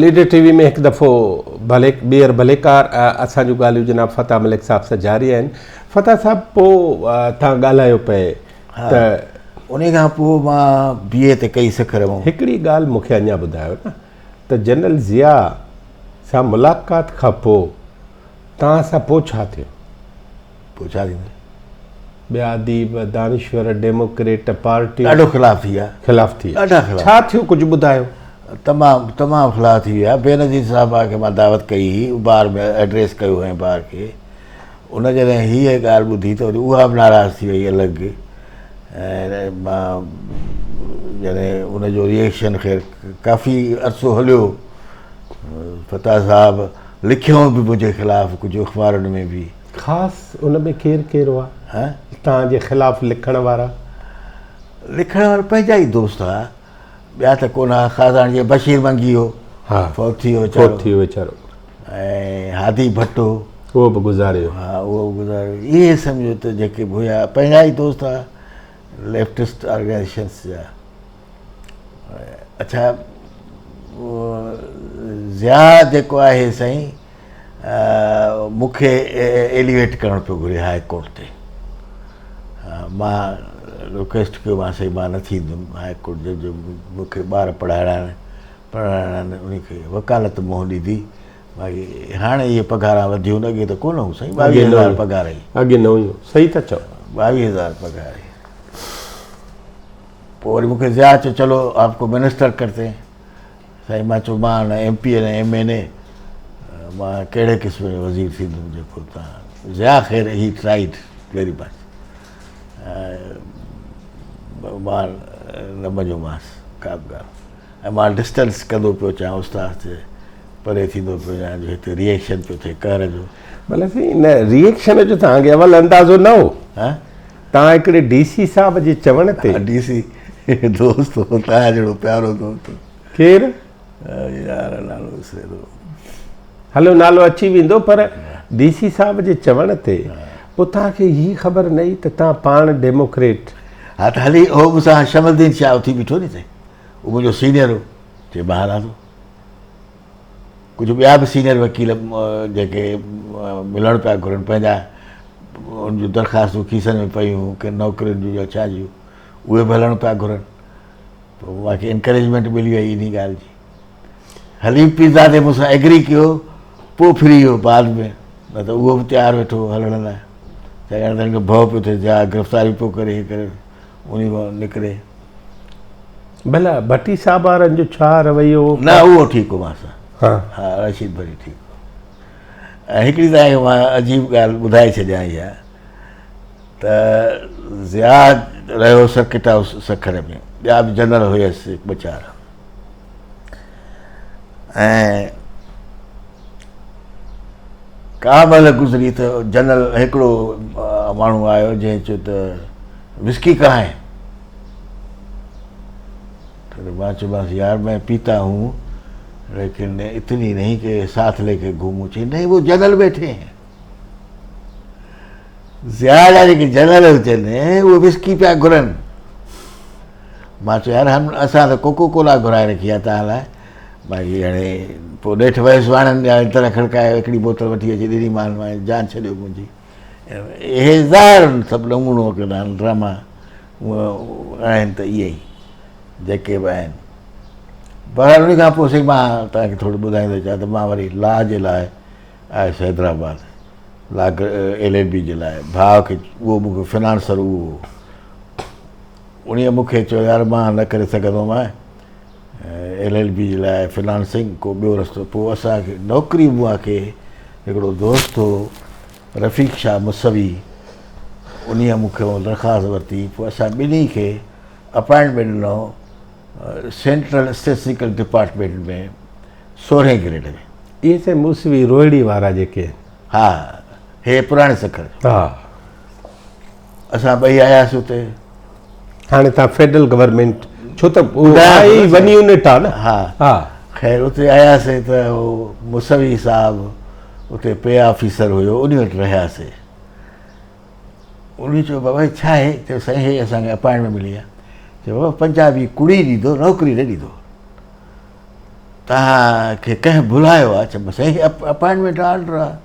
Leader ٽي V ۾ هڪ دفعو ڀلي ٻيهر ڀليڪار اسان جون ڳالهيون جناب فتح ملڪ صاحب سان جاري آهن. فتح صاحب پوء توهان ڳالهايو پئي ته. انهي کان پوء مان بي اي ته ڪئي سکر مان. هڪڙي ڳالهه مون کي اڃا ٻڌايو نه ته جنرل ضياء سان ملاقات کان پوء توهان سان پوء ڇا ٿيو؟ پوء ڇا ٿيندو؟ ٻيا اديب، دانشور، ڊيموڪريٽ پارٽيون. ڏاڍو خلاف ٿي ويا. خلاف ٿي ويا. ڏاڍا خلاف. ڇا ٿيو ڪجهه ٻڌايو. تمام تمام خلاف ٿي ويا. بينظير صاحبه کي مان دعوت ڪئي هئي بار ۾ ايڊريس ڪيو هئائين بار کي. ان جڏهن هيء ڳالهه ٻڌي ته وري اها به ناراض ٿي وئي الڳ ۽ مان جڏهن ان جو ريئيڪشن خير ڪافي عرصو هليو. فتاح صاحب لکيو به منهنجي خلاف ڪجهه اخبارن ۾ به. خاص ان ۾ ڪير ڪير هئا توهان جي خلاف لکڻ وارا؟ لکڻ وارا پنهنجا ئي دوست هئا، ٻيا ته ڪونه هئا. خاص هاڻي جيئن بشير منگي هو، فوت ٿي ويو ويچارو. فوت ٿي ويو ويچارو. ۽ هادي ڀٽو. اهو به گذاري ويو. ها اهو به گذاري ويو. اهي سمجهو ته جيڪي به هيا پنهنجا ئي دوست هئا ليفٽسٽ آرگنائيزيشنس جا. اڇا ضياء جيڪو آهي سائين مون کي ايليويٽ ڪرڻ پيو گهري هاء ڪورٽ تي. مان رڪويسٽ ڪيومانس سائين مان نه ٿيندم هاء ڪورٽ جج جو مون کي ٻار پڙهائڻا آهن پڙهائڻا آهن ان کي وڪالت منهن ڏيندي باقي هاڻي اهي پگهاران وڌيون اڳي ته ڪونه هيون سائين 22000 پگهار هئي. اڳي نه هيون صحيح ٿا چئو. 22000 پگهار هئي. پوء وري مون کي ضياء چيو چلو آپ ڪو منسٽر ڪرتي هين. سائين مان چيو مان نه ايم پي اي نه ايم اين اي مان ڪهڙي قسم جو وزير ٿيندم جيڪو تان ضياء خير هي ٽرائيڊ ويري مچ مان نه مڃيومانس ڪا به ڳالهه ۽ مان ڊسٽنس ڪندو پيو اچان استاد تي پري ٿيندو پيو وڃان جو هتي ريئيڪشن پيو ٿئي قهر جو. ڀلا سائين ان ريئيڪشن جو توهان کي اول اندازو نه هو؟ توهان هڪڙي ڊي سي صاحب جي چوڻ تي. ڊي سي دوست هو توهان جهڙو پيارو دوست هو. ڪير؟ يار نالو وسري ٿو. هلو نالو اچي ويندو پر ڊي سي صاحب جي چوڻ تي پوء توهان کي هي خبر نه هئي ته توهان پاڻ ڊيموڪريٽ. ها ته هلي هو مون سان شمس الدين شاهه اٿي بيٺو ني سائين هو منهنجو سينيئر هو چي مان هلان ٿو. ڪجهه ٻيا به سينئر وڪيل جيڪي ملڻ پيا گهرن پنهنجا ان جون درخواستون کيسن ۾ پيون ڪن نوڪرين جون يا ڇا جون اهي به هلڻ پيا گهرن پوء مان کي انڪريجمينٽ ملي وئي انهي ڳالهه جي حليم پيرزادي مون سان ايگري ڪيو پوء ڦري ويو بعد ۾ نه ته اهو به تيار ويٺو هو هلڻ لاء ڇاڪاڻ ته هن کي ڀؤ پيو ٿئي جا گرفتاري پيو ڪري هي ڪري انهي مان نڪري. ڀلا ڀٽي صاحب وارن جو ڇا رويو هو؟ نه اهو ٺيڪ هو مان سان. ها ها رشيد ڀٽي ٺيڪ هو. ۽ هڪڙي توهان کي مان عجيب ڳالهه ٻڌائي ڇڏيان اها ته ضياء رهيو سرڪٽ هائوس سکر ۾ ٻيا به جنرل هيس ٻه چار ۽ ڪا مهل گذري ته جنرل هڪڙو ماڻهو آيو جنهن چيو ته وسڪي ڪهان هي؟ ته مان چيومانس يار مين پيتا هون ليڪن اتني نهين ڪي ساٿ لي ڪي گهومون. چي نهين وو جنرل بيٺي هين. ضياء جا جيڪي جنرل هجن اهي وسڪي پيا گهرن. مان چيو يار هم اسان ته ڪوڪو ڪولا گهرائي رکي آهي توهان لاء. باقي هاڻي پوء نيٺ ويس واڻن جا در کڙڪائي هڪڙي بوتل وٺي اچي ڏني مان جان ڇڏيو منهنجي. اهي ظاهر سڀ نمونو ڪندا آهن ڊراما آهن ته اهي ئي جيڪي به آهن. بهرحال ان کان پوء سائين مان توهان کي ٿورو ٻڌائيندو چاهيان ته مان وري لا جي لاء آيس حيدرآباد لا ايل ايل بي جي لاء ڀاء کي اهو مون کي فنانسر اهو هو انهيء مون کي چيو يار مان نه ڪري سگهندومانء ايل ايل بي جي لاء فنانسنگ ڪو ٻيو رستو پوء اسان کي نوڪري مون کي هڪڙو دوست هو رفيق شاهه موسوي انهيء مون کان درخواست ورتي پوء اسان ٻنهي کي اپائنٽمينٽ ڏنو سينٽرل اسٽيٽسٽيڪل ڊپارٽمينٽ ۾ سورهين گريڊ ۾. اهي سائين موسوي روهڙي وارا جيڪي آهن. ها هي پراڻي سکر جو. ها. اسان ٻئي آياسين اتي. هاڻي تان فيڊرل گورنمينٽ ڇو ته آهي ئي ون يونٽ آ نه. ها ها. خير اتي آياسين ته هو موسوي صاحب اتي پي آفيسر هيو انهي وٽ رهياسين. انهي چيو بابا هي ڇا آهي؟ چيو سائين هي اسان کي اپائنٽمينٽ ملي آهي. چيو بابا پنجابي ڪڙي ڏيندو نوڪري نه ڏيندو. توهان کي ڪنهن ڀلايو آهي؟ چيم سائين اپائنٽمينٽ آرڊر آهي.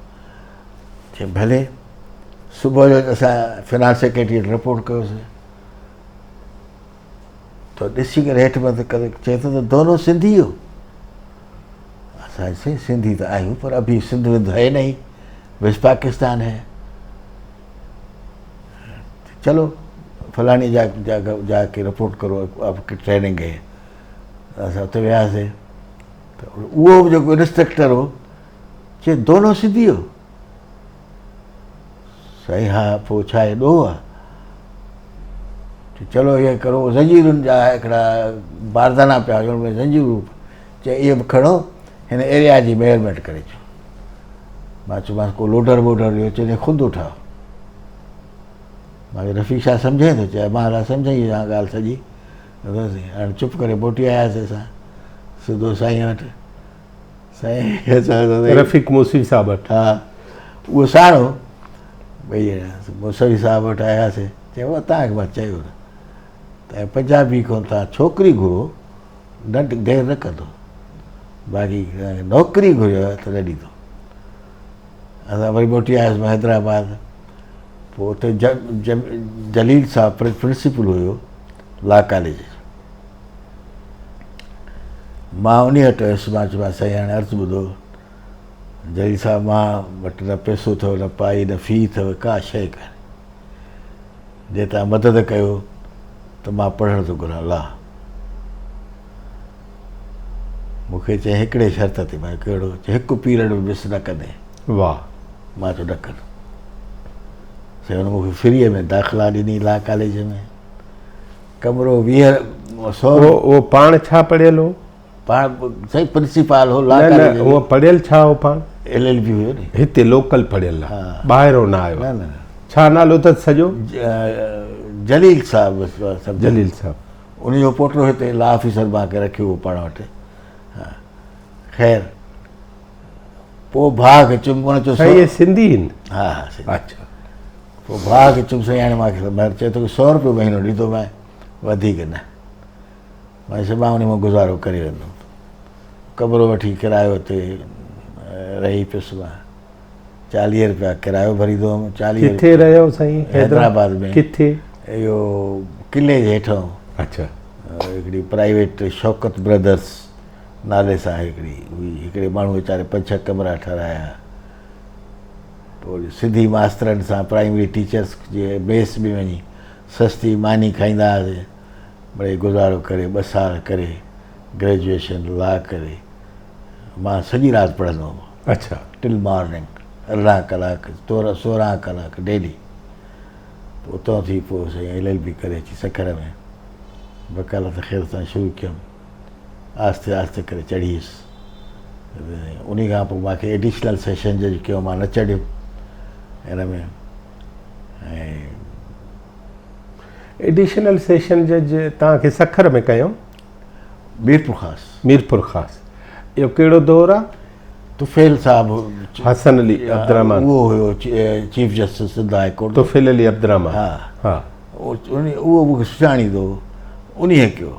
چيم ڀلي. صبح جو اسان فنانس سيڪريٽري وٽ رپورٽ ڪيوسين ته ڏسي ڪري هيٺ مٿي ڪري چئي ٿو ته دونو سنڌي هو. اسان سائين سنڌي ته آهيون پر اڀي سنڌ وند هي نهين ويسٽ پاڪستان هي. چلو فلاڻي جا جا ڪي رپورٽ ڪرو آپ ڪي ٽريننگ هي. اسان اتي وياسين ته اهو به جيڪو انسٽرڪٽر هو چي دونو سنڌي هو. سائين ها پوء ڇا هي ڏوهه آ؟ چي چلو ائين ڪرو زنجيرن جا هڪڙا باردانا پيا هجن ان ۾ زنجيرون چي اهي به کڻو هن ايريا جي ميجرمينٽ ڪري اچو. مان چيومانس ڪو لوڊر ووڊر ڏيو چي خود اٺاء. مان چيو رفيق شاهه سمجهين ٿو؟ چي مان لا سمجهي ويو ڳالهه سڄي. هاڻي چپ ڪري موٽي آياسين اسان سڌو سائين وٽ. سائين رفيق موسوي صاحب وٽ. ها اهو ساڻ هو. ٻئي ڄڻا موسوي صاحب وٽ آياسين. چيو توهان کي مان چيو نه ته پنجابي کان توهان ڇوڪري گهرو نه دير نه ڪندو باقي نوڪري گهريو ته نه ڏيندو. اسان وري موٽي آياسين حيدرآباد. پوء اتي جليل صاحب پرنسپل هيو لا ڪاليج جو. مان انهي وٽ ويس. مان چيومانس سائين هاڻي عرض ٻڌو جليل صاحب مان وٽ نه پئسو اٿو نه پائي نه في اٿو ڪا شيء ڪانهي جي توهان مدد ڪيو ته مان پڙهڻ ٿو گهران لا. مون کي چيائين هڪڙي شرط تي. مان چيو ڪهڙو؟ چي هڪ پيرڊ به مس نه ڪندين. واهه. مان چيو نه ڪندم. سائين هن مون کي فريء ۾ داخلا ڏني لا ڪاليج ۾. ڪمرو ويهه سو. اهو پاڻ ڇا پڙهيل هو؟ پاڻ سائين پرنسپال هو لا ڪاليج. نه نه هو پڙهيل ڇا هو پاڻ؟ ايل ايل بي هيو ني. هتي لوڪل پڙهيل آ ٻاهرو نه آيو. نه نه. ڇا نالو اٿس سڄو؟ جليل صاحب. جليل صاحب. ان جو پوٽو هتي لا آفيسر مان کي رکيو هو پاڻ وٽ. ها خير پوء ڀاء کي چيم ان چيو سائين اهي سنڌي آهن؟ ها ها سنڌي. اڇا. پوء ڀاء کي چيم سائين هاڻي مان کي مهر چئي ٿو سو روپيو مهينو ڏيندومانء وڌيڪ نه. مان چيس مان ان مان گذارو ڪري ويندم. ڪمرو وٺي ڪرايو تي رهي پيس مان. چاليهه روپيا ڪرايو ڀريندو هئم. چاليهه ڪٿي رهيو سائين؟ حيدرآباد ۾. ڪٿي؟ اهو قلعي جي هيٺان. اڇا. هڪڙي پرائيويٽ شوڪت برادرس نالي سان هڪڙي هئي. هڪڙي ماڻهو ويچاري پنج ڇهه ڪمرا ٺهرايا. پوء وري سنڌي ماسترن سان پرائمري ٽيچرس جي ميس ۾ وڃي سستي ماني کائيندا هئاسين. مڙئي گذارو ڪري ٻه سال ڪري گريجوئيشن لا ڪري مان سڄي رات پڙهندو هئم. اڇا. ٽل مارننگ 18 ڪلاڪ 16 ڪلاڪ ڊيلي. پوء اتان ٿي پوء سائين ايل ايل بي ڪري اچي سکر ۾ وڪالت خير سان شروع ڪيم. آهستي آهستي ڪري چڙهي ويس. انهي کان پوء مانکي ايڊيشنل سيشن جج ڪيو مان نه چڙهيم ان ۾ ۽ ايڊيشنل سيشن جج توهان کي سکر ۾ ڪيو؟ ميرپورخاص. ميرپورخاص. اهو ڪهڙو دور آ؟ طفيل صاحب حسن علي عبدالرحمان اهو هيو chief justice Sindh high court. Tufail Ali Abdul Rahman. ها ها. اهو مون کي سڃاڻيندو هو انهيء ڪيو.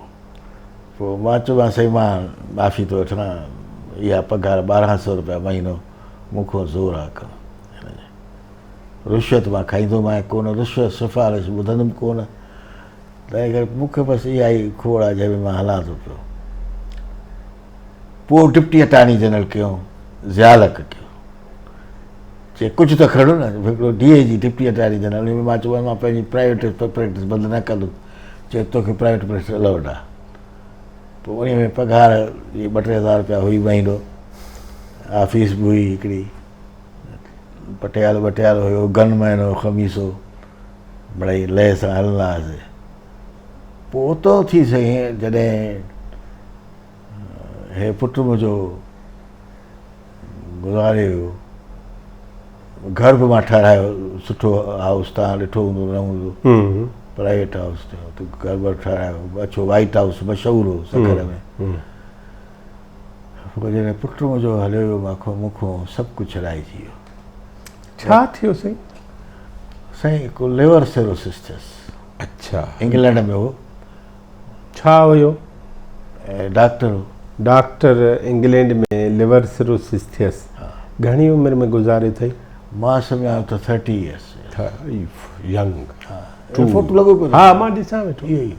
پوء مان چيومانس سائين مان معافي ٿو وٺان اها پگهار 1200 روپيا مهينو مون کان زور آ ڪم. رشوت مان کائيندومانء ڪونه، رشوت سفارش ٻڌندم ڪونه، تنهن ڪري مون کي بس اها ئي کوڙ آ جنهن ۾ مان هلان ٿو پيو. پوء ڊپٽي اٽارني جنرل ڪيو، ضياء الحق ڪيو. چي ڪجهه ته کڻو نه، هڪڙو D A G deputy attorney general, ان ۾ مان چيو مان پنهنجي پرائيويٽ پريڪٽس بند نه ڪندم. چي توکي پرائيويٽ پريڪٽس الائوڊ آ. پوء انهي ۾ پگهار جي ٻه ٽي هزار روپيا هئي مهينو، آفيس به هئي هڪڙي. پٽيال ٻٽيال هيو، گن مين هو، خميسو، مڙئي لئه سان هلندا هئاسين. پوء اتو ٿي سائين جڏهن هي پٽ منهنجو گذاري ويو، گهر به مان ٺهرايو سٺو هائوس، توهان ڏٺو هوندو نه هوندو، پرائيويٽ هائوس ٿيو، گهر بر ٺهرايو، اڇو وائيٽ هائوس مشهور هو سکر ۾. پوء جڏهن پٽ منهنجو هليو ويو مان کان مون کان سڀ ڪجهه ڇڏائجي ويو. ڇا ٿيو سائين؟ سائين هڪ ليور سيروسس ٿيس. اڇا. انگلينڊ ۾ هو. ڇا هيو؟ ڊاڪٽر هو. ڊاڪٽر انگلينڊ ۾ ليور سروسز ٿيس. گهڻي عمر ۾ گذاري اٿئي؟ مان سمجهان ٿو ته ٿرٽي ايئرس. ينگ. ها فوٽو لڳو پيو. ها مان ڏسان ويٺو. اهو ئي.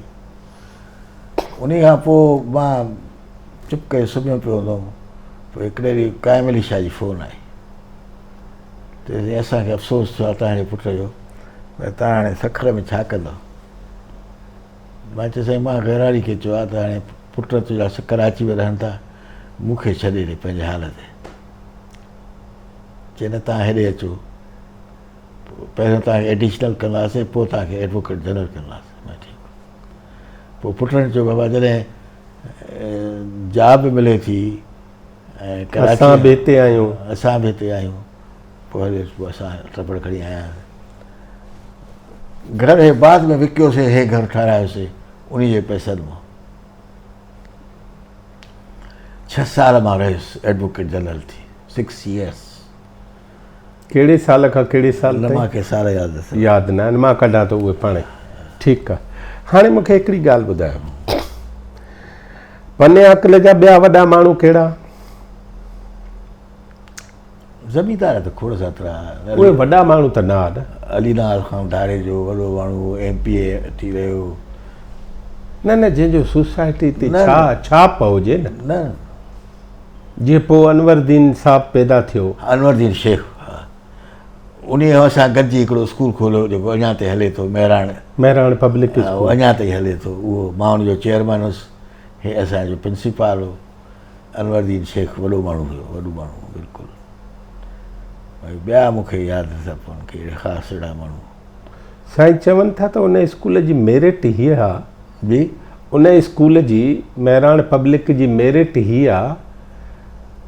انهي کان پوء مان چپ ڪري سمهيو پيو هوندو هوم. پوء هڪڙي ڏينهن قائم علي شاهه جي فون آئي. ته سائين اسان کي افسوس ٿيو آهي توهان جي پٽ جو پر توهان هاڻي سکر ۾ ڇا ڪندؤ؟ مان چيو سائين مان غيراڙي کي چيو آهي ته هاڻي پٽ تنهنجا ڪراچي ۾ رهن ٿا مون کي ڇڏي ڏي پنهنجي حال تي. چي نه توهان هيڏي اچو پهريون توهان کي ايڊيشنل ڪنداسين پوء توهان کي ايڊووڪيٽ جنرل ڪنداسين. مان ٺيڪ. پوء پٽن چيو بابا جڏهن جاب ملي ٿي ۽ ڪراچي اسان به هتي آهيون. اسان به هتي آهيون. پوء هلي پوء اسان ٽپڙ کڻي آيا آهيون. گهر هي بعد ۾ وڪيوسي هي گهر ٺهرايوسي انهي جي پئسن مان. ڇهه سال مان رهيس ايڊووڪيٽ جنرل ٿي سڪس ايئرس. ڪهڙي سال کان ڪهڙي سال تائين؟ نه مان کي سال ياد نه اٿم. ياد نه آهن مان ڪڍان ٿو اهي پاڻهي. ٺيڪ آ هاڻي مون کي هڪڙي ڳالهه ٻڌايو پني عقل جا ٻيا وڏا ماڻهو ڪهڙا؟ زميندار ته کوڙ ساترا. اهي وڏا ماڻهو ته نه آ نه. علي نواز خان ڌاريجو وڏو ماڻهو هو ايم پي اي ٿي رهيو. نه نه جنهن جو سوسائٽي تي ڇا ڇاپ هجي نه. نه. جيئن پوء انور دين صاحب پيدا ٿيو. انور دين شيخ ها انهي سان گڏجي هڪڙو اسڪول کوليو جيڪو اڃا تائين هلي ٿو مهراڻ. Mehran public school. اڃا تائين هلي ٿو اهو مان ان جو چيئرمين هوس هي اسان جو پرنسپال هو. انور دين شيخ وڏو ماڻهو هيو، وڏو ماڻهو هو بلڪل. ڀائي ٻيا مون کي ياد نٿا پون ڪي اهڙي خاص اهڙا ماڻهو. سائين چون ٿا ته ان اسڪول جي ميرٽ هيء آ. جي. ان اسڪول جي، مهراڻ پبلڪ جي ميرٽ هيء آ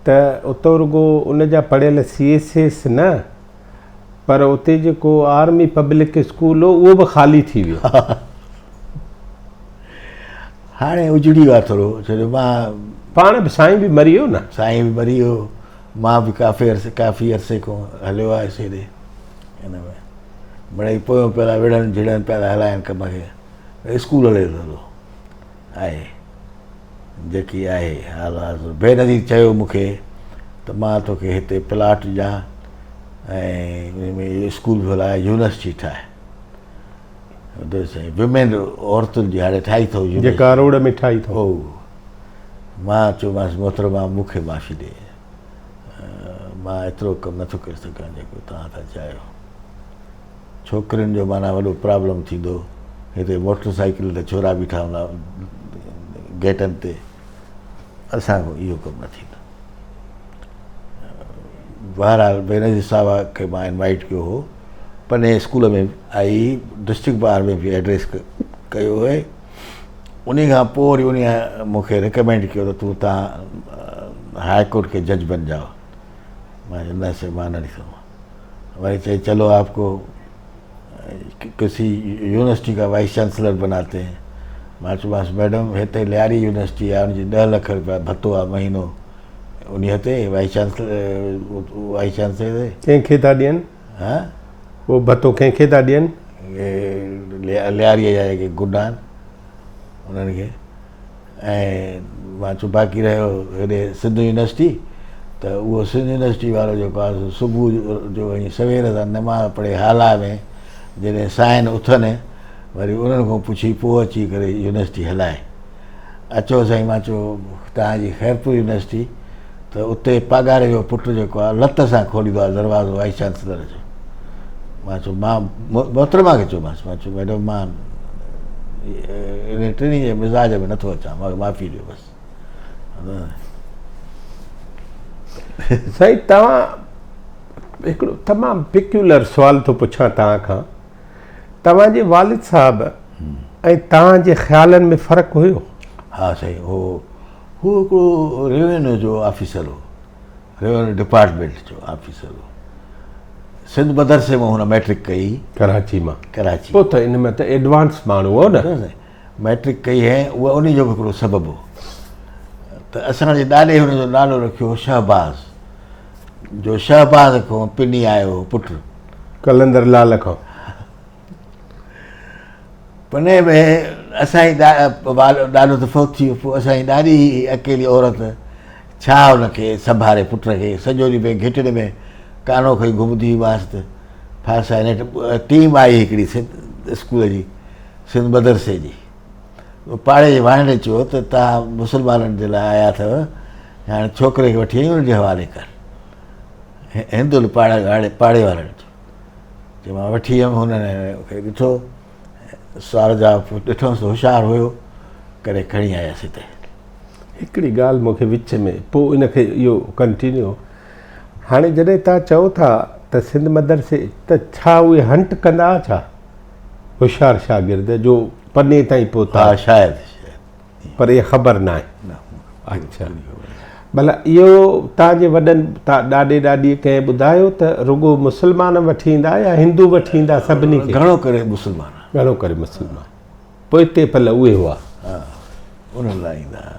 ته اتو رڳو ان جا پڙهيل سي ايس ايس نه پر اتي جيڪو آرمي پبلڪ اسڪول هو اهو به خالي ٿي ويو. هاڻي اجڙي ويو آهي ٿورو ڇو جو مان. پاڻ به سائين به مري ويو نه. سائين به مري ويو مان به ڪافي عرصي ڪافي عرصي کان هليو آيس هيڏي ان ۾ مڙئي پويون پيا ٿا وڙهن جهڙن پيا ٿا هلائن ڪم کي اسڪول هلي ٿو آهي جيڪي آهي حال حاضر بينظير چيو مون کي ته مان توکي هتي پلاٽ ڏيان ۽ ان ۾ اسڪول به هلاء يونيورسٽي ٺاهه ويمين عورتن جي هاڻي ٺاهي اٿو يونيورسٽي. جيڪا روڊ ۾ ٺاهي اٿو. هو مان چيومانس محترمه مون کي معافي ڏي مان ايترو ڪم نٿو ڪري سگهان جيڪو توهان ٿا چاهيو. ڇوڪرين جو معنيٰ وڏو پرابلم ٿيندو هتي موٽر سائيڪل تي ڇورا بيٺا هوندا گيٽن تي اسان کان اهو ڪم نه ٿيندو. بهرحال بينظير صاحبه کي مان انوائيٽ ڪيو هو پني اسڪول ۾ آئي ڊسٽرڪٽ بار ۾ به ايڊريس ڪيو هئي ان کان پوء وري ان مون کي ريڪمينڊ ڪيو ته تون تان هاء ڪورٽ کي جج بن جاؤ مان چيو نه سر مان نه ڏسندو وري چئي چلو آپ کو ڪسي يونيورسٽي کا وائس چانسلر بناتي هين مان چيومانس ميڊم هتي لياري يونيورسٽي آهي ان جي ڏهه لک روپيا ڀتو آهي مهينو انهيء تي وائيس چانسلر وائيس چانسلر تي. ڪنهن کي ٿا ڏين؟ ها؟ اهو ڀتو ڪنهن کي ٿا ڏين؟ اهي لياريء جا جيڪي گڊ آهن انهن کي ۽ مان چيو باقي رهيو هيڏي سنڌ يونيورسٽي ته اهو سنڌ يونيورسٽي وارو جيڪو آهي سو صبح جو وڃي سوير سان نماز پڙهي هالا ۾ جڏهن سائن اٿن وري انهن کان پڇي پوء اچي ڪري يونيورسٽي هلائي. اچو سائين مان چيو توهان جي خيرپور يونيورسٽي ته اتي پاڳاري جو پٽ جيڪو آهي لت سان کوليندو آهي دروازو وائيس چانسلر جو مان چيو مان محترمه کي چيومانس مان چيو ميڊم مان ان ٽنهي جي مزاج ۾ نٿو اچان مون کي معافي ڏيو بس سائين توهان هڪڙو تمام پيڪيولر سوال ٿو پڇان توهان کان توهان جي والد صاحب ۽ توهان جي خيالن ۾ فرق هيو؟ ها سائين هو هو هڪڙو ريونيو جو آفيسر هو ريونيو ڊپارٽمينٽ جو آفيسر هو سنڌ مدرسي مان هن مئٽرڪ ڪئي ڪراچي مان ڪراچي پوء ته ان ۾ ته ايڊوانس ماڻهو هو نه مئٽرڪ ڪئي هي اها ان جو به هڪڙو سبب هو ته اسان جي ڏاڏي هن جو نالو رکيو هو شهباز جو شهباز کان پني آيو هو پٽ قلندر لال کان پني ۾ اسان جي ڏاڏو ته فوت ٿي ويو، پوء اسان جي ڏاڏي هئي اڪيلي عورت، ڇا ان کي سنڀاري پٽ کي، سڄو ڏينهن پئي گهٽين ۾ ڪانو کڻي گهمندي هئي ماس ته ڦاسائي نيٺ ٽيم آئي هڪڙي سنڌ اسڪول جي، سنڌ مدرسي جي، پاڙي جي واڻين چيو ته توهان مسلمانن جي لاء آيا اٿو، هاڻي ڇوڪري کي وٺي ان جي حوالي ڪر. هندن پاڙي وارن چيو. چي مان وٺي ويم هنن کي ڏٺو سوال جواب ڏٺوس ته هوشيار هيو ڪري کڻي آيس هتي. هڪڙي ڳالهه مون کي وچ ۾ پوء ان کي اهو ڪنٽينيو هاڻي جڏهن توهان چئو ٿا ته سنڌ مدرسي ته ڇا اهي هنٽ ڪندا ها ڇا هوشيار شاگرد جو پني تائين پهتا؟ ها شايد. پر اها خبر ناهي. اڇا ڀلا اهو توهان جي وڏن ڏاڏي ڏاڏيء ڪنهن ٻڌايو ته رڳو مسلمان وٺي ايندا يا هندو وٺي ايندا سڀني کي؟ گهڻو ڪري مسلمان. گهڻو ڪري مسلمان. پوئتي پل اهي هئا. ها انهن لاء ايندا ها.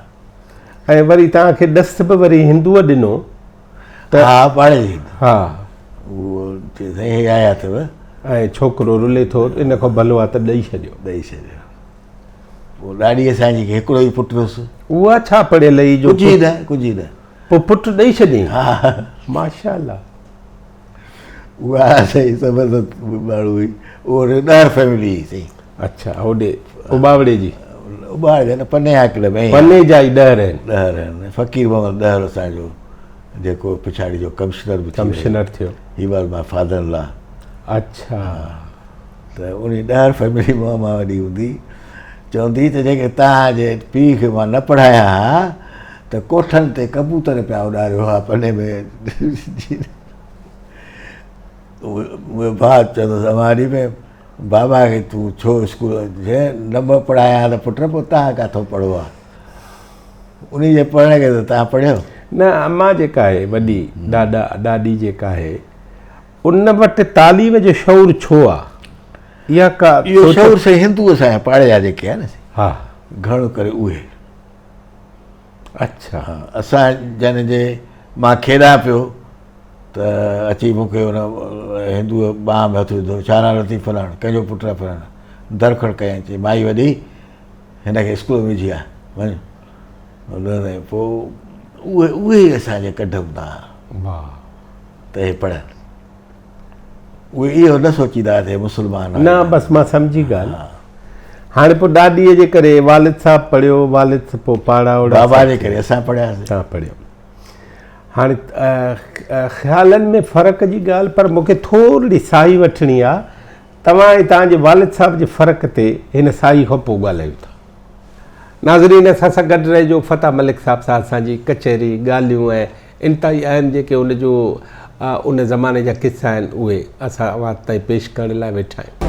۽ وري توهان کي ڏس به وري هندوء ڏنو ته. ها پاڙي جي هندو. ها. اهو چيس سائين هي آيا اٿو. ۽ ڇوڪرو رلي ٿو ان کان ڀلو آ ته ڏئي ڇڏيو. ڏئي ڇڏيو. پوء ڏاڏي اسان جي کي هڪڙو ئي پٽ هيس. اها ڇا پڙهيل هئي جو ڪجهه ئي نه، ڪجهه ئي نه. پوء پٽ ڏئي ڇڏيائين؟ ها. ماشاء الله. اها سائين زبردست ماڻهو هئي. اهو وري ڏهر فيملي هئي سائين. اڇا هوڏي اٻاوڙي جي. اٻاوڙي جا نه پني هاڪڙي ۾. پني جا ئي ڏهر آهن. ڏهر آهن. فقير محمد ڏهر اسان جو جيڪو پڇاڙي جو ڪمشنر به ٿي ويو. ڪمشنر ٿيو. He was my father in law. اڇا. ته انهي ڏهر فيملي مان امان وڏي هوندي چوندي ته جيڪي توهان جي پيء کي مان نه پڙهايان ها ته ڪوٺن تي ڪبوتر پيا اڏاريو ها پني ۾ منهنجو ڀاء چوندو هوس امان ڏي ۾ بابا کي تون ڇو اسڪول جي نه پڙهايان ها ته پٽ پوء توهان ڪاٿو پڙهو ها انهي جي پڙهڻ کي ته توهان پڙهيو. نه امان جيڪا آهي وڏي ڏاڏا ڏاڏي جيڪا آهي ان وٽ تعليم جو شعور ڇو آ؟ اها ڪا اهو شعور سائين هندو اسان جا پاڙي جا جيڪي آهن سي ها گهڻو ڪري اهي. اڇا. ها اسان جن جي مان کيڏان پيو ته اچي مون کي ان هندوء ٻانهن ۾ هٿ وڌو ڇا نالو اٿئي فلاڻو ڪنهن جو پٽ آهي فلاڻو در کڙ ڪيائين چي مائي وڏي هن کي اسڪول ۾ وجهي آ وڃ پوء اهي اهي اسان جي ڪڍ هوندا هئا. واهه. ته اهي پڙهن. اهي اهو نه سوچيندا ته هي مسلمان آهن. نه بس مان سمجهي ڳالهه. هاڻي پوء ڏاڏيء جي ڪري والد صاحب پڙهيو، والد پوء پاڙا اوڙا بابا جي ڪري اسان پڙهياسين. توهان پڙهيو. هاڻي خيالن ۾ فرق جي ڳالهه پر مون کي ٿورڙي ساهي وٺڻي آ. توهان ۽ توهان جي والد صاحب جي فرق تي هن ساهي کان پوء ڳالهايون ٿا. ناظرين اسان سان گڏ رهجو فتح ملڪ صاحب سان اسان جي ڪچهري، ڳالهيون ۽ انتهائي اهم جيڪي ان جو ان زماني جا قصا آهن اهي اسان اوهان تائين پيش ڪرڻ لاء ويٺا آهيون.